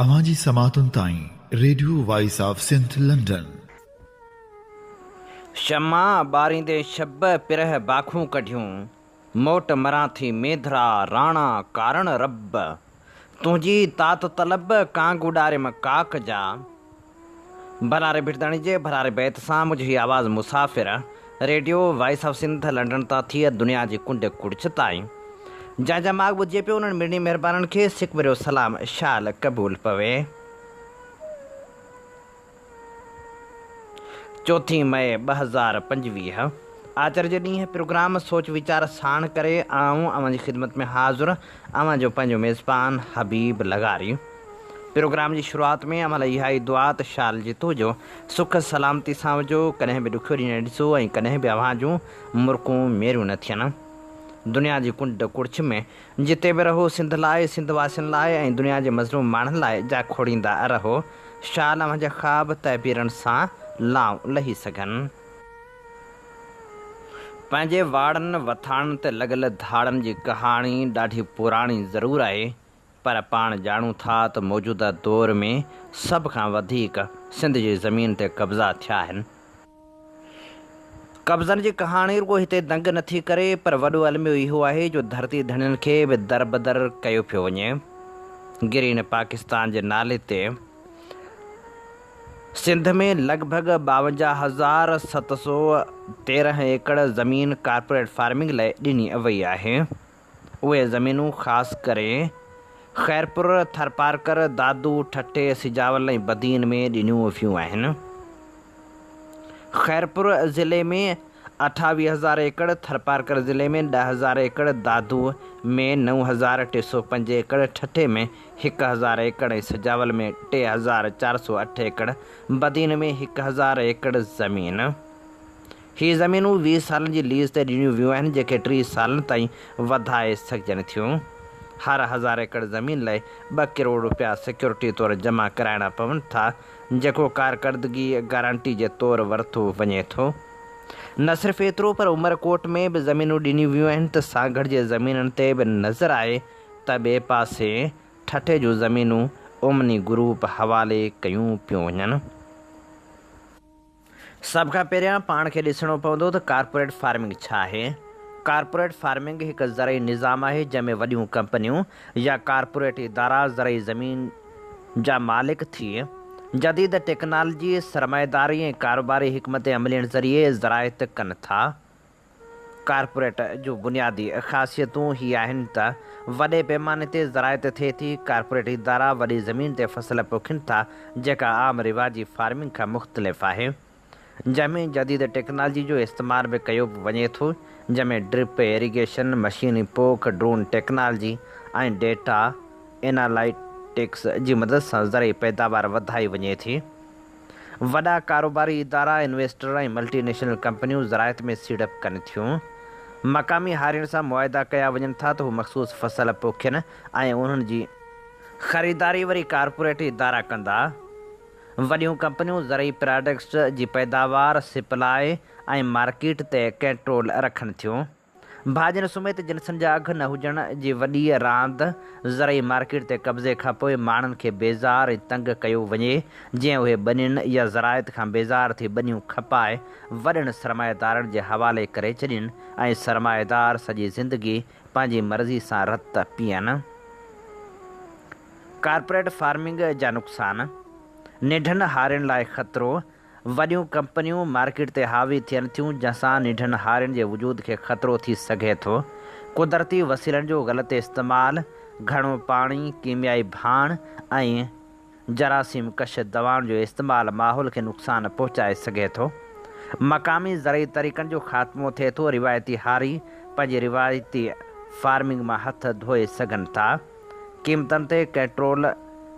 اوهان جي سماعتن تائين radio voice of Sindh London. شمع ٻاريندي شب پرهه باکون ڪڍيون، موٽ مران ٿي مينڌرا راڻا ڪارڻ رب، تنهنجي تات طلب ڪانگ اڏاريم ڪاڪ جا. ڀلاري ڀٽداڻي جي ڀلاري بيت سان منهنجو هي آواز مسافر radio voice of Sindh London تان ٿي دنيا جي ڪنڊ ڪڙڇ تائين جنهن جا ماڳ ٻڌجي پيو انهن مڙني مهربانن کي سڪ ڀريو سلام شال قبول پوي. چوٿين مئي 2025 آچر جي ڏينهن پروگرام سوچ ويچار ساڻ ڪري آئون اوهان جي خدمت ۾ حاضر اوهان جو پنهنجو ميزبان حبيب لغاري. پروگرام جي شروعات ۾ اوهان لاء اها ئي دعا ته شال جتو جو سک سلامتي سان هجو، ڪڏهن به ڏکيو ڏينهن نه ڏسو ۽ ڪڏهن به اوهان جون مرڪون ميريون نه ٿين. دنيا جي ڪنڊ ڪڙڇ ۾ جتي به رهو سنڌ لاء، سنڌ واسين لاء ۽ دنيا جي مظلوم ماڻهن لاء جاکوڙيندا رهو. شال اوهان جا خواب تعبيرن سان لائون لهي سگهن. پنهنجي واڙن وٿاڻن تي لڳل ڌاڙن جي ڪهاڻي ڏاڍي پراڻي ضرور آهي پر پاڻ ڄاڻون ٿا ته موجوده دور ۾ سڀ کان وڌيڪ سنڌ جي زمين تي قبضا ٿيا آهن. قبضن جي ڪهاڻي رڳو هتي دنگ نٿي ڪري پر وڏو الميو اهو آهي جو ڌرتي ڌڻين کي به دربدر ڪيو پيو وڃي. گرين پاڪستان جي نالي تي سنڌ ۾ لڳ ڀڳ 52,713 ايڪڙ زمين ڪارپوريٽ فارمنگ لاء ڏني وئي آهي. اهي زمينون خاص ڪري خيرپور، ٿرپارڪر، دادو، ٺٽي، سجاول ۽ بدين ۾ ڏنيون ويون آهن. خيرپور ضلعي ۾ 28 هزار ايڪڙ، ٿرپارڪر ضلعي ۾ 10 هزار ايڪڙ، دادو ۾ 9305 ايڪڙ، ٺٽي ۾ هڪ هزار ايڪڙ ۽ سجاول ۾ 3408 ايڪڙ، بدين ۾ هڪ هزار ايڪڙ زمين. هي زمينون 20 سالن جي ليز تي ڏنيون ويون آهن جيڪي 30 سالن تائين وڌائي سگهجن ٿيون. هر هزار ايڪڙ زمين لاء ٻه ڪروڙ رپيا سيڪيورٽي طور جمع ڪرائڻا پون ٿا جيڪو ڪارڪردگي گارنٽي جي طور ورتو وڃي ٿو. نه صرف ايترو پر عمرڪوٽ ۾ به زمينون ڏنيون ويون آهن ته سانگهڙ جي زمينن تي به نظر آهي ته ٻئي پاسي ٺٽي جون زمينون اومني گروپ حوالي ڪيون پيون وڃن. سڀ کان پهريان پاڻ کي ڏسڻو پوندو ته ڪارپوريٽ فارمنگ ڇا آهي؟ ڪارپوريٽ فارمنگ هڪ زرعي نظام آهي جنهن ۾ وڏيون ڪمپنيون يا ڪارپوريٽ ادارا زرعي زمين جا مالڪ ٿي جديد ٽيڪنالجي، سرمائيداري ۽ ڪاروباري حڪمت عملين ذريعي زراعت ڪن ٿا. ڪارپوريٽ جون بنيادي خاصيتون هي آهن ته وڏي پيماني تي زراعت ٿئي ٿي، ڪارپوريٽ ادارا وڏي زمين تي فصل پوکين ٿا جيڪا عام رواجي فارمنگ کان مختلف آهي جنهن ۾ جديد ٽيڪنالجي جو استعمال به ڪيو وڃي ٿو جنهن ۾ ڊرپ ايريگيشن، مشيني پوک، ڊرون ٽيڪنالجي ۽ ڊيٽا اينالائٽڪس جي مدد سان زرعي پيداوار وڌائي وڃي ٿي. وڏا ڪاروباري ادارا، انويسٽر ۽ ملٽي نيشنل ڪمپنيون زراعت ۾ سيڙپ ڪن ٿيون. مقامي هارين سان معاهدا ڪيا وڃن ٿا ته هو مخصوص فصل پوکين ۽ انهن جي. خريداري وري ڪارپوريٽ ادارا ڪندا. وڏيون ڪمپنيون زرعي پراڊڪٽس جي پيداوار، سپلاء ۽ مارڪيٽ تي ڪنٽرول رکن ٿيون. ڀاڄين سميت جنسن جا اگهه نه هجڻ جي وڏي راند زرعي مارڪيٽ تي قبضي کانپوء ماڻهن کي بيزار ۽ تنگ ڪيو وڃي جيئن اهي ٻنين يا زراعت کان بيزار ٿي ٻنيون کپائي وڏن سرمائيدارن جي حوالي ڪري ڇڏين ۽ سرمائيدار سڄي زندگي پنهنجي مرضي سان رت پيئن. ڪارپوريٽ فارمنگ جا نقصان، ننڍن هارين لاء خطرو، وڏيون ڪمپنيون مارڪيٽ تي حاوي ٿين ٿيون جنهن سان ننڍن هارين جي وجود کي خطرو ٿي سگهي ٿو. قدرتي وسيلن جو غلط استعمال، گهڻو پاڻي، ڪيميائي ڀاڻ ۽ جراثيم ڪش دوائن جو استعمال ماحول کي نقصان پهچائي سگهي ٿو. مقامي زرعي طريقن جو خاتمو ٿئي ٿو، روايتي هاري پنهنجي روايتي فارمنگ مان هٿ ڌوئي سگهن ٿا. قيمتن تي ڪنٽرول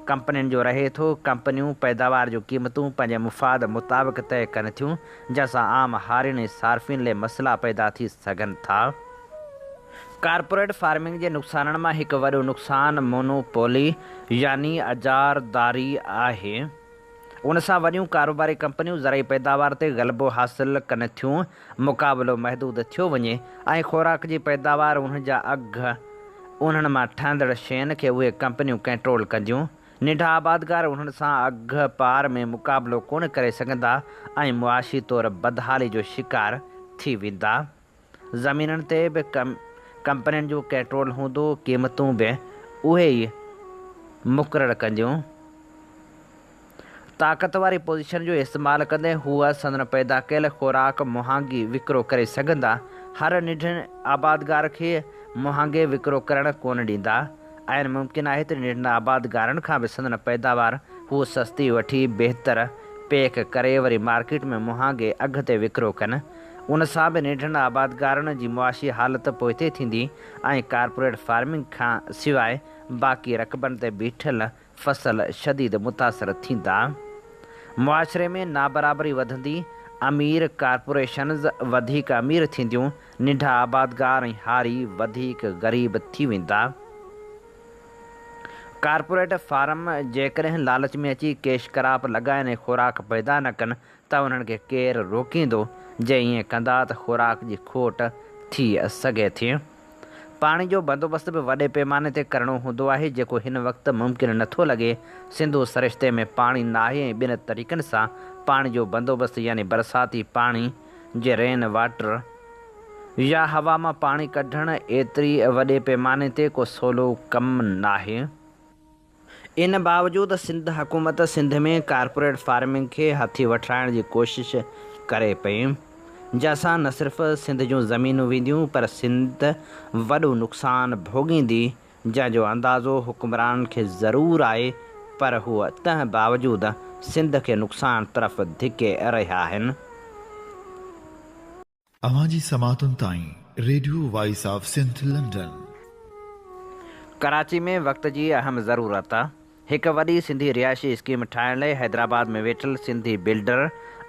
ڪمپنين جو رهي ٿو، ڪمپنيون پيداوار جون قيمتون پنهنجي مفاد مطابق طئي ڪن ٿيون، جنهن سان عام هارين ۽ صارفين لئي مسئلا پيدا ٿي سگهن ٿا. ڪارپوريٽ فارمنگ جي نقصانن مان هڪ وڏو نقصان مونو پولي يعني اجارداري آهي. ان سان وڏيون ڪاروباري ڪمپنيون زرعي پيداوار تي غلبو حاصل ڪن ٿيون، مقابلو محدود ٿيو وڃي ۽ خوراڪ جي پيداوار، انهن جا اگهه، انهن مان ٺهندڙ شين کي اهي ڪمپنيون ڪنٽرول ڪنديون. ننڍا آبادگار انهن سان اگهه پار ۾ مقابلو ڪونه ڪري سگهندا ۽ معاشي طور بدحالي جو شڪار ٿي ويندا. زمينن تي به ڪمپنين جو ڪنٽرول هوندو، قيمتون به اهي ئي مقرر ڪنديون. طاقت واري پوزيشن جو استعمال ڪندي هو سندن پيدا ڪيل خوراڪ مهانگي وڪرو ڪري سگهندا، هر ننڍن آبادگار کي مهانگي وڪرو ڪرڻ ڪونه ڏيندا. عين ممڪن آهي ته ننڍن آبادگارن کان به سندن پيداوار هو سستي وٺي بهتر پيڪ ڪري وري مارڪيٽ ۾ مهانگي اگهه تي وڪرو ڪن. ان سان به ننڍن آبادگارن جي معاشي حالت پوئتي ٿيندي ۽ ڪارپوريٽ فارمنگ کان سواء باقي رقبن تي بيٺل فصل شديد متاثر ٿيندا. معاشري ۾ نابرابري وڌندي، امير ڪارپوريشنز وڌيڪ امير ٿينديون، ننڍا آبادگار ۽ هاري وڌيڪ غريب ٿي ويندا. ڪارپوريٽ فارم جيڪڏهن لالچ ۾ اچي ڪيش ڪراپ لڳائن ۽ خوراڪ پيدا نه ڪن ته انهن کي ڪير روڪيندو، جي ائين ڪندا ته خوراڪ جي کوٽ ٿي سگهي ٿي. پاڻي جو بندوبست به وڏي پيماني تي ڪرڻو هوندو آهي، جيڪو هن وقت ممڪن نٿو لڳي. سنڌو سرشتي ۾ پاڻي ناهي ۽ ٻن طريقن سان پاڻي جو بندوبست يعني برساتي پاڻي جي رين واٽر يا هوا مان پاڻي ڪڍڻ ايتري وڏي پيماني تي ڪو سولو ڪم ناهي. ان باوجود سنڌ حڪومت سنڌ ۾ ڪارپوريٽ فارمنگ کي هٿي وٺرائڻ جي ڪوشش ڪري پئي، جنهن سان نه صرف سنڌ جون زمينون وينديون پر سنڌ وڏو نقصان ڀوڳيندي، جنهن جو اندازو حڪمرانن کي ضرور آهي پر هو تنهن باوجود سنڌ کي نقصان طرف ڌڪي رهيا آهن. اوهان جي سماعتن تائين radio voice of Sindh London. Karachi ۾ وقت جي اهم ضرورت، هڪ وڏي سنڌي رهائشي اسڪيم ٺاهڻ لئي حيدرآباد ۾ ويٺل سنڌي بلڊر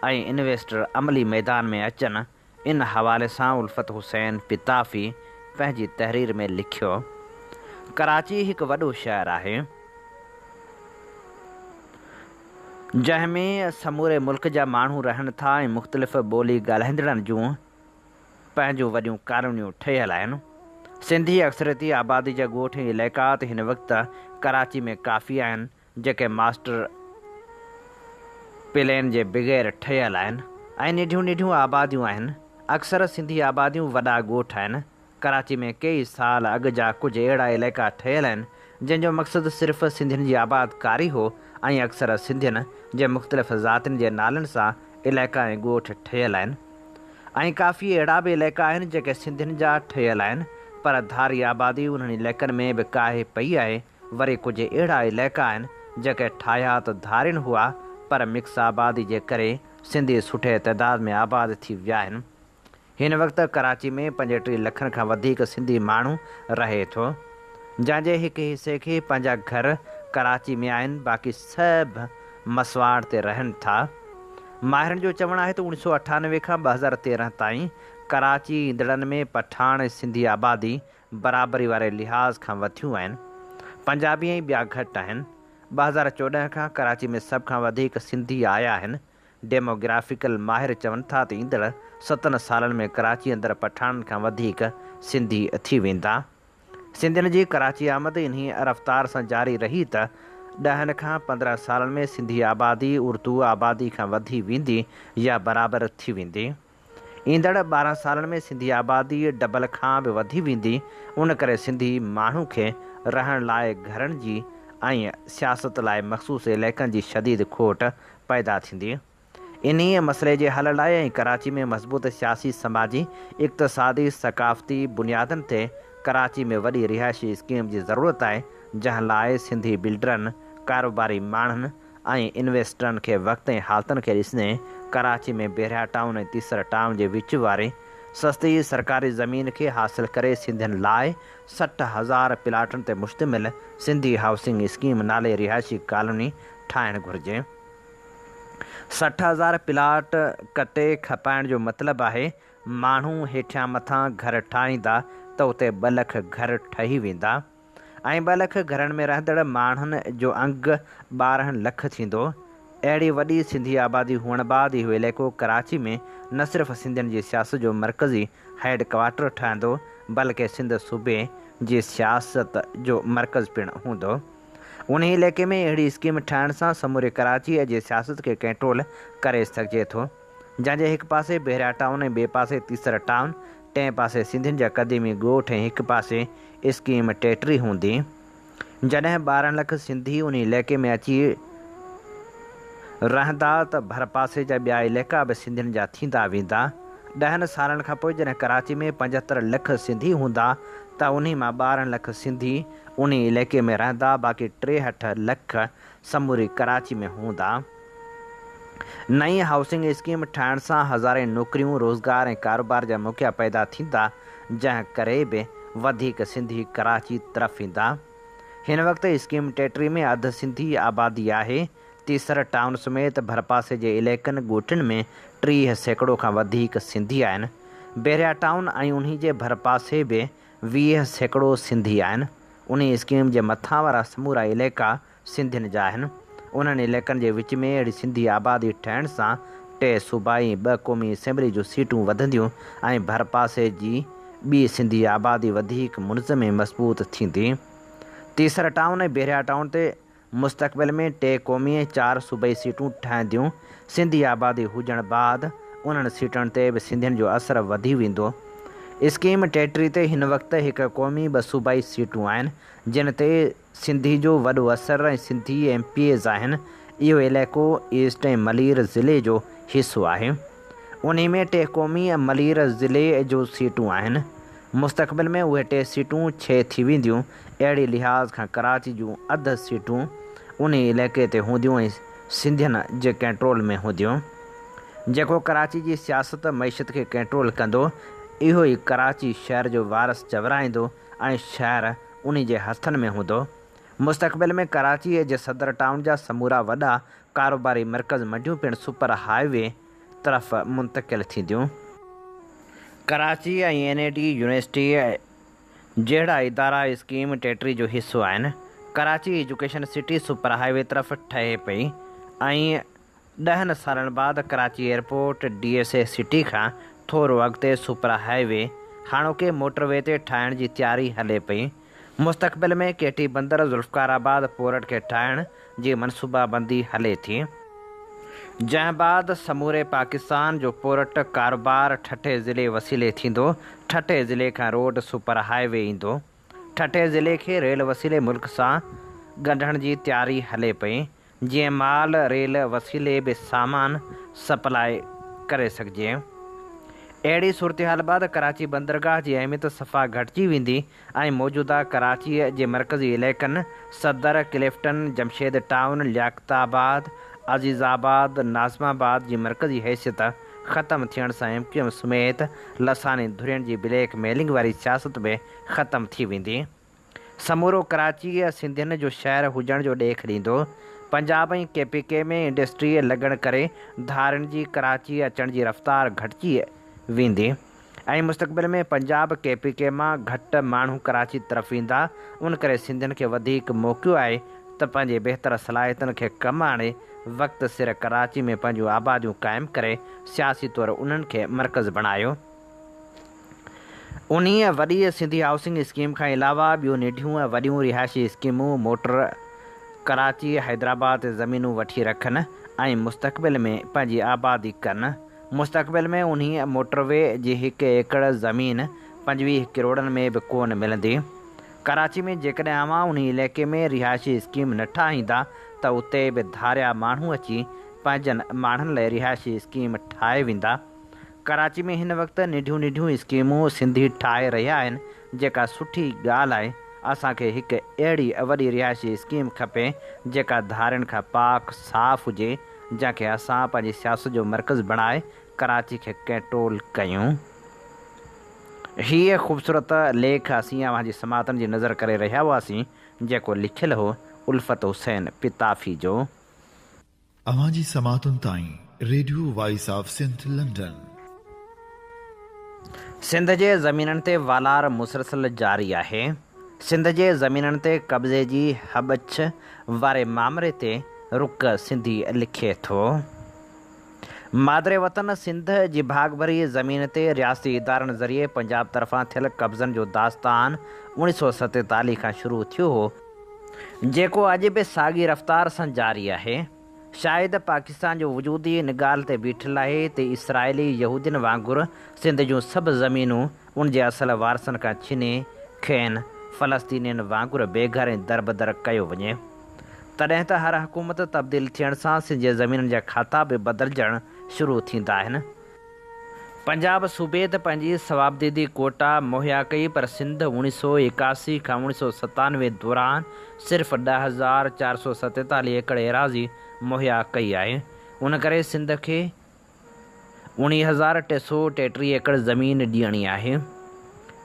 ۽ انويسٽر عملي ميدان ۾ اچن، ان حوالي سان الفت حسين پتافي پنهنجي تحرير ۾ لکيو، ڪراچي هڪ وڏو شهر آهي. جنهن ۾ سموري ملڪ جا ماڻهو رهن ٿا ۽ مختلف ٻولي ڳالهائيندڙن جون پنهنجون وڏيون ڪالونيون ٺهيل آهن. سنڌي اڪثريتي آبادي جا ڳوٺ ۽ علائقا ته هن وقت ڪراچي ۾ ڪافي آهن، جيڪي ماسٽر پلين جي بغير ٺهيل آهن ۽ ننڍيون ننڍيون آباديون آهن. اڪثر سنڌي آباديون وڏا ڳوٺ آهن. ڪراچي ۾ ڪيئي سال اڳ جا ڪجهه اهڙا علائقا ٺهيل آهن، جن جو مقصد صرف سنڌين جي آبادڪاري هو ۽ اڪثر سنڌين جي مختلف ذاتين جي نالن سان علائقا ۽ ڳوٺ ٺهيل آهن ۽ ڪافي اهڙا به علائقا آهن جيڪي سنڌين جا ٺهيل آهن پر ڌاري آبادي انهن علائقن ۾ به ڪاهي پئي آهي. وري ڪجهه اهڙا علائقا آهن جيڪي ٺاهيا ته ڌارين هئا پر مڪس آبادي جي ڪري سنڌي سٺي تعداد ۾ آباد ٿي ويا آهن. هن وقت ڪراچي ۾ 35 لکن کان وڌيڪ سنڌي ماڻهو رهي ٿو، جنهن جي هڪ حصي کي پنهنجا گهر ڪراچي ۾ آهن، باقي سڀ مسواڙ تي رهن ٿا. ماهرن جو چوڻ آهي ته 1998 کان 2013 تائين ڪراچي ايندڙن ۾ پٺاڻ ۽ سنڌي آبادي برابري واري لحاظ کان وڌيون آهن، پنجابي ۽ ٻيا گهٽ آهن. 2014 کان ڪراچي ۾ سڀ کان وڌيڪ سنڌي آيا آهن، ڊيموگرافيڪل ماهر چون ٿا ته ايندڙ ستن سالن ۾ ڪراچي اندر پٺاڻن کان وڌيڪ سنڌي ٿي ويندا. سنڌين جي ڪراچي آمد انهيء رفتار سان جاري رهي ته ڏهن کان 15 سالن ۾ سنڌي آبادي اردو آبادي کان وڌي ويندي يا برابر ٿي ويندي. ايندڙ 12 سالن ۾ سنڌي آبادي ڊبل کان به وڌي ويندي، ان ڪري سنڌي ماڻهو کي رهڻ لاء گهرن جي ۽ سياست لاء مخصوص علائقن جي شديد کوٽ پيدا ٿيندي. انهيء مسئلي جي حل لاء ۽ ڪراچي ۾ مضبوط سياسي، سماجي، اقتصادي، ثقافتي بنيادن تي ڪراچي ۾ وڏي رهائشي اسڪيم جي ضرورت آهي، جنهن لاء سنڌي بلڊرن، ڪاروباري ماڻهن ۽ انويسٽرن کي وقت ۽ حالتن کي ڏسندي ڪراچي ۾ بحريا ٽائون ۽ تيسر ٽائون جي وچ واري سستي سرڪاري زمين کي حاصل ڪري سنڌين لاء 60,000 پلاٽن تي مشتمل سنڌي هائوسنگ اسڪيم نالي رهائشي ڪالوني ٺاهڻ گهرجي. 60,000 پلاٽ ڪٽي کپائڻ جو مطلب آهي ماڻهو هيٺيان مٿان گهر ٺاهيندا ته اتي ٻه لک گهر ٺهي ويندا ۽ ٻه لک گهرن ۾ رهندڙ ماڻهن جو انگ 12 لک ٿيندو. اهڙي وڏي سنڌي آبادي هئڻ بعد اهو علائقو ڪراچي ۾ نه صرف سنڌين جي سياست جو مرڪزي هيڊ ڪوارٽر ٺهندو بلڪه سنڌ صوبي جي سياست جو مرڪز پڻ هوندو. انهي علائقي ۾ اهڙي اسڪيم ٺاهڻ سان سموري ڪراچيء جي سياست کي ڪنٽرول ڪري سگهجي ٿو. جنهن جي هڪ پاسي بحريا ٽائون ۽ ٻئي پاسي تيسر ٽائون، ٽئين پاسي سنڌين جا قديمي ڳوٺ ۽ هڪ پاسي اسڪيم ٽيٽري هوندي. جڏهن 12 لک سنڌي انهي علائقي ۾ اچي رهندا ته ڀرپاسي جا ٻيا علائقا به سنڌين جا ٿيندا ويندا. ڏهن سالن کانپوء جڏهن ڪراچي ۾ 75 لک سنڌي هوندا ته انهي مان 12 لک سنڌي انهي علائقي ۾ رهندا باقي 63 لک سموري ڪراچي ۾ هوندا. نئين هائوسنگ اسڪيم ٺاهڻ سان هزارين نوڪريون، روزگار ۽ ڪاروبار جا موقعا پيدا ٿيندا جنهن ڪري به وڌيڪ سنڌي ڪراچي طرف ايندا. هن وقت اسڪيم ٽيٽري ۾ اڌ سنڌي آبادي آهي. تيسر ٽائون سميت ڀرپاسي جي علائقن ڳوٺن ۾ 30% کان وڌيڪ سنڌي آهن. بحريا ٽائون ۽ انهي جي ڀرپاسي به 20% سنڌي آهن. انهي اسڪيم جي مٿان وارا سمورا علائقا سنڌين جا آهن. انهن علائقن جي وچ ۾ اهڙي سنڌي آبادي ٺهڻ سان ٽي صوبائي ۽ ٻه قومي اسيمبلي جون سيٽون وڌنديون ۽ ڀرپاسي جي ٻي سنڌي آبادي وڌيڪ منظم ۽ مضبوط ٿيندي. تيسر ٽائون ۽ بحريا ٽائون تي مستقبل ۾ ٽي قومي ۽ چار صوبائي سيٽون ٺهنديون، سنڌي آبادي هجڻ بعد انهن سيٽن تي به سنڌين جو اثر وڌي ويندو. اسڪيم ٽيٽري تي هن وقت هڪ قومي ٻه صوبائي سيٽون آهن، جن تي سنڌي جو وڏو اثر ۽ سنڌي ايم پي ايز آهن، اهو علائقو ايسٽ ۽ ملير ضلعي جو حصو آهي. انهي ۾ ٽي قومي ۽ ملير ضلعي جون سيٽون آهن. مستقبل ۾ اهي ٽي سيٽون ڇهه ٿي وينديون. اهڙي لحاظ کان ڪراچي جون اڌ سيٽون انهي علائقي تي هونديون ۽ سنڌين جي ڪنٽرول ۾ هونديون. جيڪو ڪراچي جي سياست، معيشت کي ڪنٽرول ڪندو، اهو ئي ڪراچي شهر جو وارث چورائيندو ۽ شهر انهي جي هٿن ۾ هوندو. مستقبل ۾ ڪراچيء جي صدر ٽائون جا سمورا وڏا ڪاروباري مرڪز منڊيون پڻ سپر هاء وي طرف منتقل ٿينديون. Karachi ۽ N E D university جهڙا ادارا اسڪيم ٽيٽري جو حصو آهن. Karachi education city super highway طرف ٺهي پئي ۽ ڏهن سالن بعد Karachi airport D S A city کان ٿورو اڳتي سپر هاء وي هاڻوڪي موٽر وي تي ٺاهڻ جي تياري هلي پئي. مستقبل ۾ ڪيٽي بندر ذوالفقار آباد پورٽ کي ٺاهڻ جي منصوبابندي هلي ٿي. جنهن بعد سموري پاڪستان جو پورٽ ڪاروبار ٺٽي ضلعي وسيلي ٿيندو، ٺٽي ضلعي کان روڊ سپر هاء وي ايندو. ٺٽي ضلعي کي ريل وسيلي ملڪ سان ڳنڍڻ جي تياري هلي پئي، جيئن مال ريل وسيلي به سامان سپلاء ڪري سگهجي. اهڙي صورتحال بعد ڪراچي بندرگاهه جي اهميت صفا گهٽجي ويندي ۽ موجوده ڪراچيء جي مرڪزي علائقن صدر، ڪلفٽن، جمشيد ٽائون، لياقت آباد، عزيز آباد، ناظم آباد جي مرڪزي حيثيت ختم ٿيڻ سان ايم ڪيو ايم سميت لساني ڌرين جي بليڪ ميلنگ واري سياست به ختم ٿي ويندي. سمورو ڪراچيء سنڌين جو شهر هجڻ جو ڏيک ڏيندو. پنجاب ۽ ڪي پي ڪي ۾ انڊسٽري لڳڻ ڪري ڌارين جي ڪراچيء اچڻ جي رفتار گهٽجي ويندي ۽ مستقبل ۾ پنجاب ڪي پي ڪي مان گهٽ ماڻهو ڪراچي طرف ايندا ان ڪري سنڌين کي وڌيڪ موقعو آهي ته پنهنجي بهتر صلاحيتن کي ڪم آڻي وقت سر ڪراچي ۾ پنهنجون آباديون قائم ڪري سياسي طور انهن کي مرڪز بڻايو. انهيء وڏيء سنڌي هائوسنگ اسڪيم کان علاوه ٻيون ننڍيون ۽ وڏيون رهائشي اسڪيمون موٽر ڪراچي، حيدرآباد تي زمينون وٺي رکن ۽ مستقبل ۾ پنهنجي آبادي ڪن. مستقبل ۾ انهيء موٽر وي جي هڪ ايڪڙ زمين 25 ڪروڙن ۾ به ڪونه ملندي. ڪراچي ۾ جيڪڏهن اوهان انهي علائقي ۾ رهائشي اسڪيم نه ٺاهيندا ته اتي به ڌاريا ماڻهو اچي پنهنجن ماڻهن لئه رهائشي اسڪيم ٺاهي ويندا. ڪراچي ۾ هن وقت ننڍيون ننڍيون اسڪيمون سنڌي ٺاهي رهيا آهن جيڪا سٺي ڳالهه آهي اسان کي هڪ اهڙي وڏي رهائشي اسڪيم کپي جيڪا ڌارين کان پاڪ صاف هجي جنهن کي اسان پنهنجي سياست جو مرڪز بڻائي ڪراچي کي ڪنٽرول ڪيون. هيء خوبصورت ليک اسين اوهان جي سماعتن جي نظر ڪري رهيا هئاسين جيڪو لکيل هو الفت حسين پتافي جو. اوهان جي سماعتن تائين radio voice of Sindh London. Sindh جي زمينن تي والار مسلسل جاري آهي. سنڌ جي زمينن تي قبضي جي هٻڇ واري مامري تي رڪ سنڌي لکي ٿو. مادر وطن سنڌ جي ڀاڳڀري زمين تي رياستي ادارن ذريعي پنجاب طرفان ٿيل قبضن جو داستان 1947 کان شروع ٿيو هو. جيڪو اڄ به ساڳي رفتار سان جاري آهي. شايد پاڪستان جو وجود ئي ان ڳالهه تي بيٺل آهي ته اسرائيلي يهودين وانگر سنڌ جون سڀ زمينون ان جي اصل وارثن کان ڇني کين فلسطينين وانگر بي گهر ۽ دربدر ڪيو وڃي. تڏهن ته هر حڪومت تبديل ٿيڻ سان سنڌ جي زمينن جا کاتا به بدلجڻ شروع ٿيندا آهن. پنجاب صوبي ته پنهنجي صوابديدي ڪوٽا مهيا ڪئي پر سنڌ اوڻيهه سو ايڪاسي کان اوڻيهه سو ستانوي دوران صرف 10,447 ايڪڙ ايراضي مهيا ڪئي آهي. ان ڪري سنڌ کي 19,333 ايڪڙ زمين ڏيڻي آهي.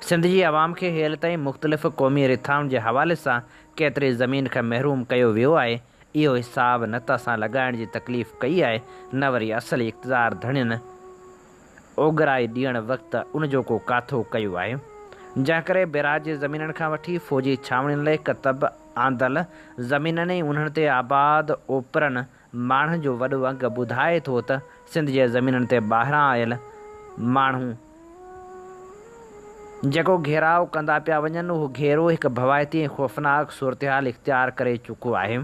سنڌ جي عوام کي هيل تائين مختلف قومي رٿائن جي حوالي سان ڪيتري زمين کان محروم ڪيو ويو آهي، اهو حساب نه ته اسان لڳائڻ جي تڪليف ڪئي آهي نه وري اصل اقتدار ڌڻين اوڳرائي ڏيڻ وقت ان جو ڪو ڪاٿو ڪيو آهي. جنهن ڪري بئراج جي زمينن کان وٺي فوجي ڇانوڻين لاء ڪتب آندل زمينن ۽ انهن تي آباد اوپرن ماڻهن جو وڏو انگ ٻڌائي ٿو ته سنڌ جي زمينن تي ٻاهران آيل ماڻهو جيڪو گهيراء ڪندا پيا وڃن اهو گهيرو هڪ ڀوائتي ۽ خوفناڪ صورتحال اختيار ڪري چڪو آهي.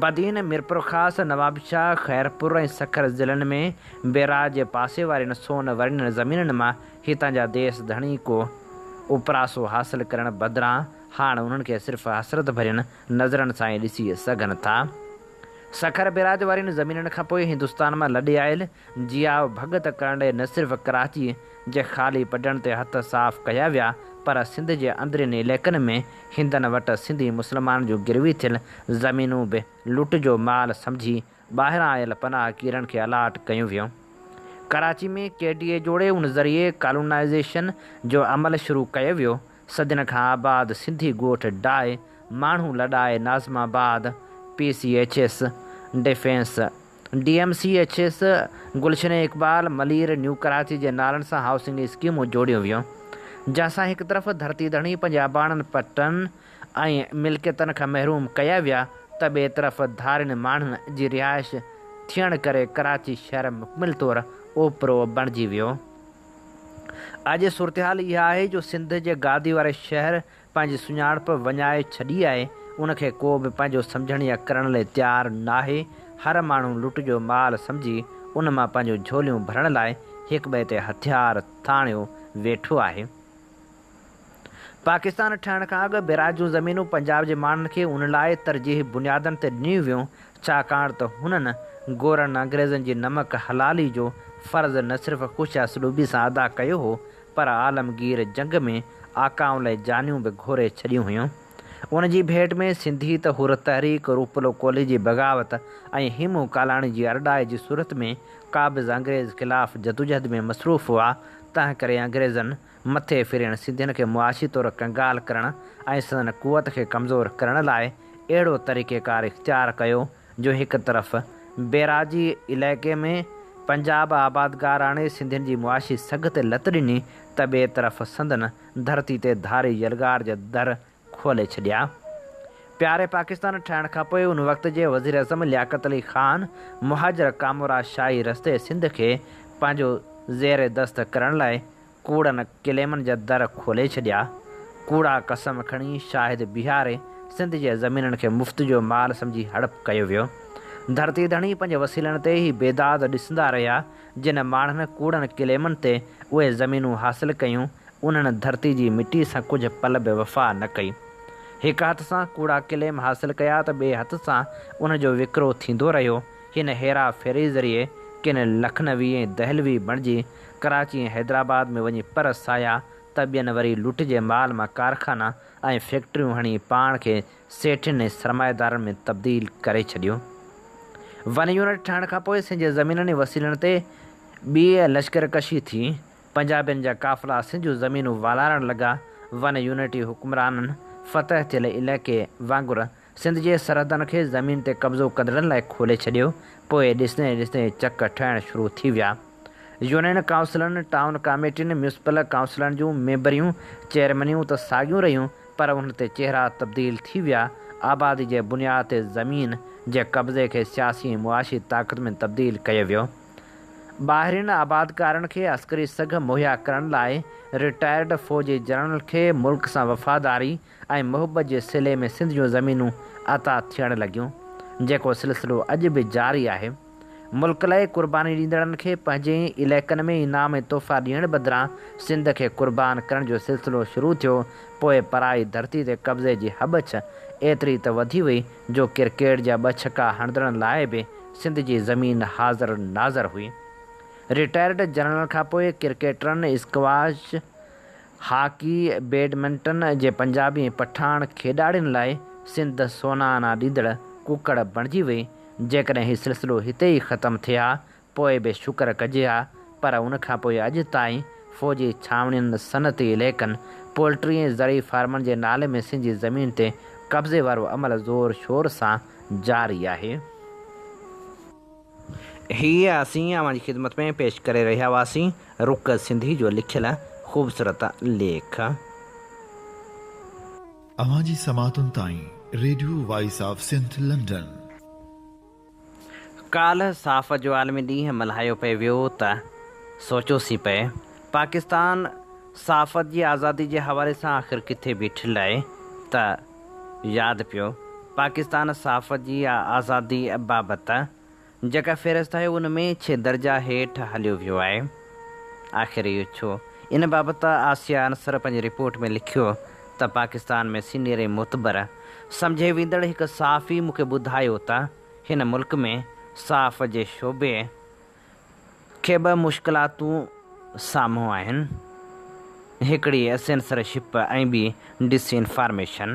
بدين، ميرپورخاص، نوابشاهه، خيرپور ۽ سکر ضلعن ۾ بئراج جي پاسي وارين سون ورنين زمينن مان هتان جا ديس ڌڻي ڪو اپراسو حاصل ڪرڻ بدران هاڻ انهن کي صرف حسرت ڀرين نظرن سان ئي ڏسي سگهن ٿا. سکر بئراج وارين زمينن کان پوء هندستان مان لڏي آيل جياء ڀڳت ڪرڻ لاء نه صرف ڪراچي جي خالي پڊن تي هٿ صاف ڪيا ويا پر سنڌ جي اندرين علائقن ۾ هندن وٽ سنڌي مسلمانن جون گروي ٿيل زمينون به لٽ جو مال سمجهي ٻاهران آيل پناهگيرن کي الاٽ ڪيون ويون. ڪراچي ۾ ڪي ڊي اي جوڙي ان ذريعي ڪالونائيزيشن جو عمل شروع ڪيو ويو. صدين کان آباد سنڌي ڳوٺ ڊاهي ماڻهو لڏائي ناظم آباد، P C H S, defence, D M C H S, Gulshan Iqbal, Malir, new Karachi جي نالن سان هائوسنگ اسڪيمون جوڙيون ويون. جنهن سان هڪ طرف ڌرتي ڌڻي پنهنجي اباڻن پٽن ۽ ملڪيتن کان محروم ڪيا ويا ته ٻئي طرف ڌارين ماڻهن جي رهائش ٿيڻ ڪري ڪراچي شهر مڪمل طور اوپرو بڻجي ويو. اڄ صورتحال اها آهي جو سنڌ جي گادي واري شهر پنهنجي سڃاڻپ وڃائي ڇڏي آهي، ان کي ڪو به پنهنجو سمجهڻ يا ڪرڻ لئي تيار ناهي، هر ماڻهو لٽ جو مال سمجهي ان مان پنهنجون جهوليون ڀرڻ لاء هڪٻئي تي هٿيار تاڻيو ويٺو آهي. پاڪستان ٺهڻ کان اڳ بئراج جون زمينون پنجاب جي ماڻهن کي ان لاء ترجيحي بنيادن تي ڏنيون ويون ڇاڪاڻ ته هنن گورن انگريزن جي نمڪ حلالي جو فرض نه صرف خوش اسلوبي سان ادا ڪيو هو پر عالمگير جنگ ۾ آقائن لاء جانيون به گهوري ڇڏيون هيون. ان جي ڀيٽ ۾ سنڌي ته حر تحريڪ، روپلو ڪولهي جي بغاوت ۽ هيمون ڪالاڻي جي ارڏائي جي صورت ۾ قابض انگريز خلاف جدوجهد ۾ مصروف هئا، تنهن ڪري انگريزن مٿي ڦرين سنڌين کي معاشي طور ڪنگال ڪرڻ ۽ سندن قوت کي ڪمزور ڪرڻ لاء اهڙو طريقيڪار اختيار ڪيو جو هڪ طرف بيراجي علائقي ۾ پنجاب آبادگار آڻي سنڌين جي معاشي سگهه تي لت ڏني ته ٻئي طرف سندن ڌرتي تي ڌاري يلغار جا در کولي ڇڏيا. پياري پاڪستان ٺهڻ کانپوء ان وقت جي وزيراعظم لياقت علي خان مهاجر ڪامورا شاهي رستي سنڌ کي پنهنجو زير دست ڪرڻ لاء ڪوڙن ڪليمن جا در کولي ڇڏيا. ڪوڙا قسم کڻي شاهد بيهاري سنڌ جي زمينن کي مفت جو مال سمجهي هڙپ ڪيو ويو. ڌرتي ڌڻي پنهنجي وسيلن تي هي بيداد ڏسندا رهيا، جن ماڻهن ڪوڙن ڪليمن تي اهي زمينون حاصل ڪيون، انهن ڌرتي جي مٽي سان ڪجهه پل به وفا نه ڪئي. هڪ هٿ سان ڪوڙا ڪليم حاصل ڪيا ته ٻئي هٿ سان ان جو وڪرو ٿيندو رهيو. هن هيرا ڦيري ذريعي ڪن لکنوي ۽ دهلوي بڻجي ڪراچي ۽ حيدرآباد ۾ وڃي پر سايا ته ٻين وري لٽ جي مال مان ڪارخانا ۽ فيڪٽريون هڻي پاڻ کي سيٺين ۽ سرمائيدارن ۾ تبديل ڪري ڇڏيو. ون يونٽ ٺهڻ کانپوء سنڌ جي زمينن ۽ وسيلن تي ٻي لشڪر ڪشي ٿي. پنجابين جا قافلا سنڌ جون زمينون والارڻ لڳا. ون يونٽي حڪمرانن فتح ٿيل علائقي وانگر سنڌ جي سرحدن کي زمين تي قبضو ڪندڙن لاء کولي ڇڏيو. پوء ڏسندي ئي ڏسندي چڪ ٺهڻ شروع ٿي ويا. يونين ڪائونسلن، ٽائون ڪاميٽين، ميونسپل ڪائونسلن جون ميمبريون، چيئرمنيون ته ساڳيون رهيون پر انهن تي چهرا تبديل ٿي ويا. آبادي جي بنياد تي زمين جي قبضي کي سياسي ۽ معاشي طاقت ۾ تبديل ڪيو ويو. ٻاهرين آبادڪارن کي عسڪري سگهه مهيا ڪرڻ لاء رٽائرڊ فوجي جنرل کي ملڪ سان وفاداري ۽ محبت جي صلي ۾ سنڌ جون زمينون عطا ٿيڻ لڳيون، جيڪو سلسلو اڄ به جاري آهي. ملڪ لئه قرباني ڏيندڙن کي پنهنجي ئي علائقن ۾ انعام ۽ تحفا ڏيڻ بدران سنڌ کي قربان ڪرڻ جو سلسلو شروع ٿيو، پوء پرائي ڌرتي تي قبضي جي هٻڇ ايتري ته وڌي وئي جو ڪرڪيٽ جا ٻه ڇڪا هڻندڙن لاء به سنڌ جي زمين حاضر ناظر هئي. رٽائرڊ جنرلن کانپوء ڪرڪيٽرن، اسڪواش، هاڪي، بيڊمنٽن جي پنجابي ۽ پٺاڻ کيڏاڙين لاء سنڌ سونا آنا ڏيندڙ ڪڪڙ بڻجي وئي. جيڪڏهن هي سلسلو هتي ئي ختم ٿئي ها پوء به شڪر ڪجي ها پر ان کانپوء اڄ تائين فوجي ڇانوڻين، صنعتي علائقن، پولٽري ۽ زرعي فارمن جي نالي ۾ سنڌ جي زمين تي قبضي وارو عمل زور شور سان جاري آهي. هي اسين اوهان جي خدمت ۾ پيش ڪري رهيا هئاسين رڪ سنڌي جو لکيل خوبصورت ليک. اوهان جي سماعتن تائين radio voice of Sindh London. ڪالهه صحافت جو عالمي ڏينهن ملهايو پئي ويو ته سوچيوسين پئي پاڪستان صحافت جي آزادي جي حوالي سان آخر ڪٿي بيٺل آهي ته ياد پيو پاڪستان صحافت جي آزادي بابت جيڪا فهرست آهي ان ۾ ڇهه درجا هيٺ هليو ويو آهي. آخر اهو ڇو؟ ان بابت آسيا انصر پنهنجي رپورٽ ۾ لکيو ته پاڪستان ۾ سينيئر ۽ معتبر سمجهي ويندڙ هڪ صحافي مون کي ٻڌايو ته هن ملڪ ۾ صحافت جي شعبي کي ٻه مشڪلاتون سامهون آهن، هڪڙي سينسر شپ ۽ ٻي ڊس انفارميشن.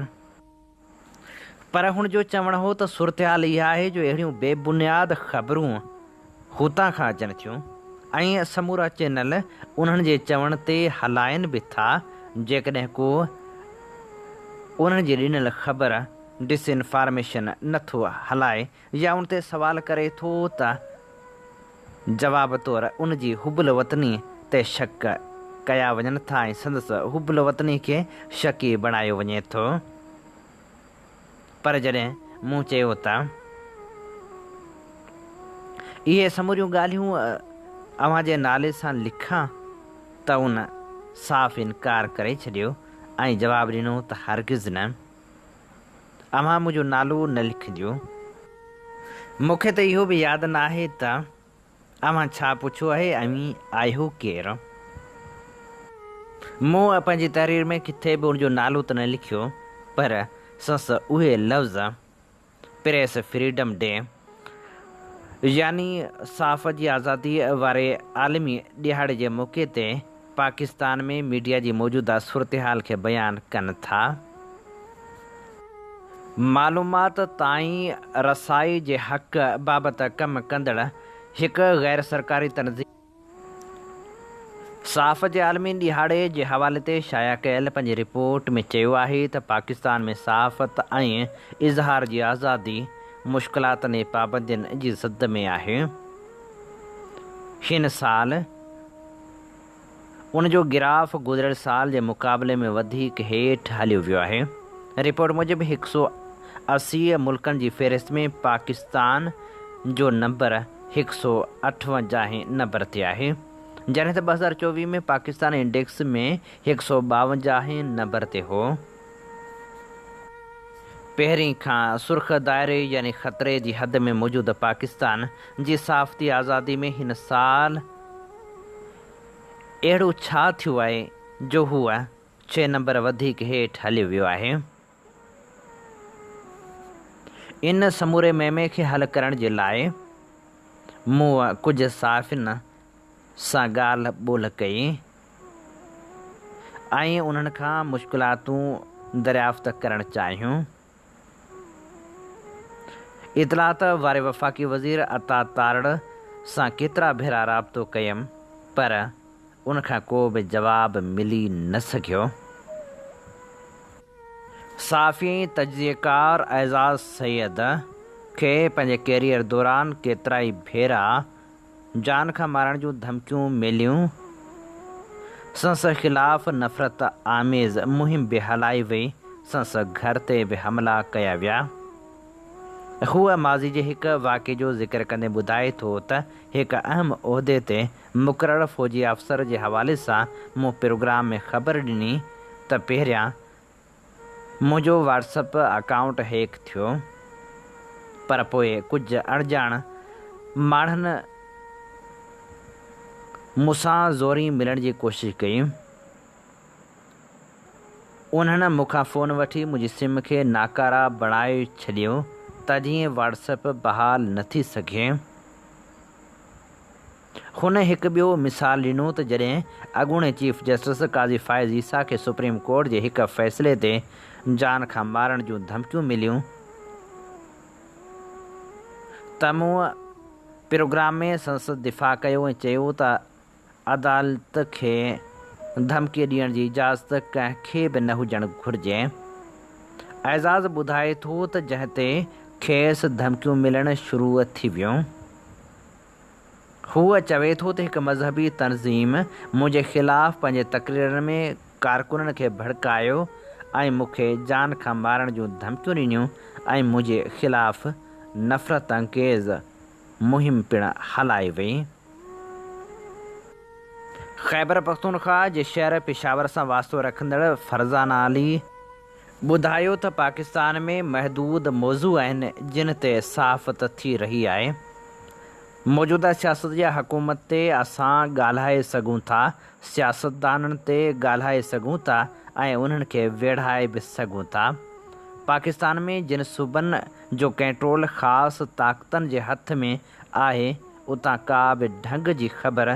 پر هن جو چوڻ هو ته صورتحال اها آهي جو اهڙيون بي بنياد خبرون هتان کان اچن ٿيون ۽ سمورا چينل انهن جي چوڻ تي هلائن به ٿا، جيڪڏهن ڪو انهن جي ڏنل خبر، ڊس انفارميشن، نه ٿو هلائي يا ان تي سوال ڪري ٿو ته جواب طور ان جي حب الوطني تي شڪ ڪيا وڃن ٿا ۽ سندس حب الوطني کي شڪي بڻايو وڃي ٿو. پر جڏهن مون چيو ته اهي سموريون ڳالهيون اوهان جي نالي سان لکان ته ان صاف انڪار ڪري ڇڏيو ۽ جواب ڏنو ته هرگز نه. اوهان منهنجو نالو نه لکجو. مون کي ته اهو به ياد ناهي ته اوهان ڇا پڇيو آهي اوهين آهيو ڪير؟ مون پنهنجي تحرير ۾ ڪٿي به ان جو نالو ته نه لکيو پر سندس اهي لفظ پريس فريڊم ڊي يعني صحافت جي آزادي واري عالمي ڏهاڙي جي موقعي تي پاڪستان ۾ ميڊيا جي موجوده صورتحال کي بيان ڪن ٿا. معلومات تائين رسائي جي حق بابت ڪم ڪندڙ هڪ غير سرڪاري تنظيم، صحافت جي عالمي ڏهاڙي جي حوالي تي شايع ڪيل پنهنجي رپورٽ ۾ چيو آهي ته پاڪستان ۾ صحافت ۽ اظهار جي آزادي مشڪلاتن ۽ پابندين جي زد ۾ آهي. هن سال ان جو گراف گذريل سال جي مقابلي ۾ وڌيڪ هيٺ هليو ويو آهي. رپورٽ موجب هڪ سئو 80 ملڪن جي فهرست ۾ پاڪستان جو نمبر هڪ سئو اٺونجاهين نمبر تي آهي، جڏهن ته 2024 ۾ پاڪستان انڊيڪس ۾ هڪ سئو ٻاونجاهين نمبر تي هو. پهرين کان سرخ دائري يعني خطري جي حد ۾ موجود پاڪستان جي صحافتي آزادي ۾ هن سال اهڙو ڇا ٿيو آهي جو هو ڇهه نمبر وڌيڪ هيٺ هليو ويو آهي. ان سموري معمي کي حل ڪرڻ جي لاء مون ڪجهه صحافين سان ڳالهه ٻولهه ڪئي ۽ انهن کان مشڪلاتون دريافت ڪرڻ چاهيون. اطلاعات واري وفاقي وزير عطا تارڙ سان ڪيترا ڀيرا رابطو ڪيم پر ان کان ڪو به جواب ملي نه سگهيو. صحافي ۽ تجزييڪار اعزاز سيد کي پنهنجي ڪيريئر دوران ڪيترائي ڀيرا جان کان مارڻ جون ڌمڪيون مليون، سندس خلاف نفرت آميز مهم به هلائي وئي، سندس گهر تي به حملا ڪيا ويا. هو ماضي جي هڪ واقعي جو ذڪر ڪندي ٻڌائي ٿو ته هڪ اهم عهدي تي مقرر فوجي افسر جي حوالي سان مون پروگرام ۾ خبر ڏني ته پهريان منهنجو واٽس اپ اڪائونٽ هيڪ ٿيو پر پوء ڪجهه اڻڄاڻ ماڻهن مون سان زوري ملڻ جي ڪوشش ڪئي. انهن مون کان فون وٺي منهنجي سم کي ناڪاره بڻائي ڇڏيو ته جيئن واٽس ايپ بحال نه ٿي سگهي. هن هڪ ٻيو مثال ڏنو ته جڏهن اڳوڻي چيف جسٽس قاضي فائز عيسيٰ کي سپريم ڪورٽ جي هڪ فيصلي تي جان کان مارڻ جون ڌمڪيون مليون ته مون پروگرام ۾ سندس دفاع ڪيو ۽ چيو ته عدالت کي ڌمڪي ڏيڻ جي اجازت ڪنهن کي به نه هجڻ گهرجي. اعزاز ٻڌائي ٿو ته جنهن تي کيس ڌمڪيون ملڻ شروع ٿي ويون. هو چوي ٿو ته هڪ مذهبي تنظيم منهنجي خلاف پنهنجي تقريرن ۾ ڪارڪنن کي ڀڙڪايو ۽ مون کي جان کان مارڻ جون ڌمڪيون ڏنيون ۽ منهنجي خلاف نفرت انگيز مهم پڻ هلائي وئي. خيبرپختونخواهه جي شهر پشاور سان واسطو رکندڙ فرزانه علي ٻڌايو ته پاڪستان ۾ محدود موضوع آهن جن تي صحافت ٿي رهي آهي، موجوده سياست يا حڪومت تي اسان ڳالهائي سگهون ٿا، سياستدانن تي ڳالهائي سگهون ٿا ۽ انهن کي ويڙهائي به سگهون ٿا. پاڪستان ۾ جن صوبن جو ڪنٽرول خاص طاقتن جي هٿ ۾ آهي اتان ڪا به ڍنگ جي خبر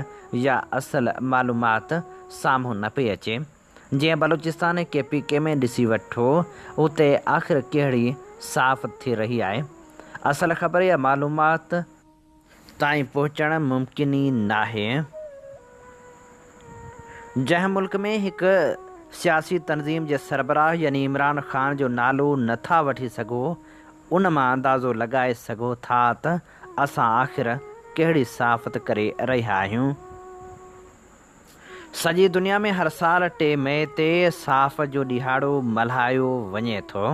يا اصل معلومات سامهون نه پئي اچي. جيئن بلوچستان ۽ ڪي پي ڪي ۾ ڏسي وٺو اتي آخر ڪهڙي صحافت ٿي رهي آهي. اصل خبر يا معلومات تائين پهچڻ ممڪن ئي ناهي. جنهن ملڪ ۾ هڪ سياسي تنظيم جي سربراهه يعني عمران خان جو نالو نه ٿا وٺي سگهو ان مان اندازو لڳائي سگهو ٿا ته اسان آخر ڪهڙي صحافت ڪري رهيا آهيون. سڄي دنيا ۾ هر سال ٽي مئي تي صحافت جو ڏهاڙو ملهايو وڃي ٿو.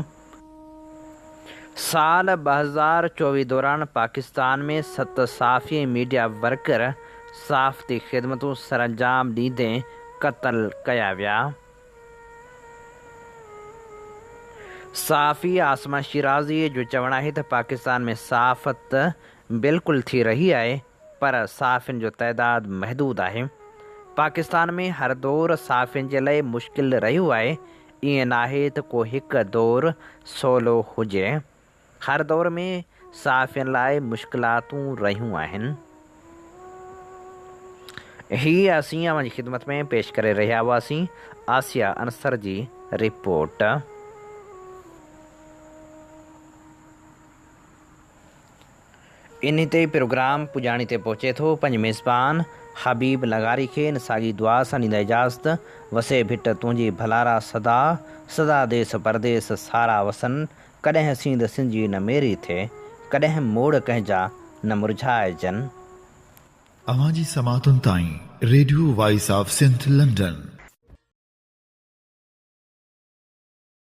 سال 2024 دوران پاڪستان ۾ ست صحافي ۽ ميڊيا ورڪر صحافتي خدمتون سرانجام ڏيندي قتل ڪيا ويا. صحافي عاصمه شيرازي جو چوڻ آهي ته پاڪستان ۾ صحافت بلڪل ٿي رهي آهي پر صحافين جو تعداد محدود آهي. پاڪستان ۾ هر دور صحافين جي لئه مشڪل رهيو آهي، ائين ناهي ته ڪو هڪ دور سولو هجي. هر دور ۾ صحافين لاء مشڪلاتون رهيون آهن. هي اسين اوهان جي خدمت ۾ پيش ڪري رهيا هئاسين آسيا انصر جي رپورٽ. انهي تي ئي پروگرام پڄاڻي تي پهچي ٿو. پنهنجي ميزبان حبيب لغاري کي ان ساڳي دعا سان ڏيندا اجازت، وسي ڀٽ تنهنجي ڀلارا سدا، سدا ديس پرديس سارا وسن، ڪڏهن سينڌ سنجي نه ميري ٿئي، ڪڏهن موڙ ڪنهن جا نه مرجهائجن. اوهان جي سماعتن تائين radio voice of Sindh London.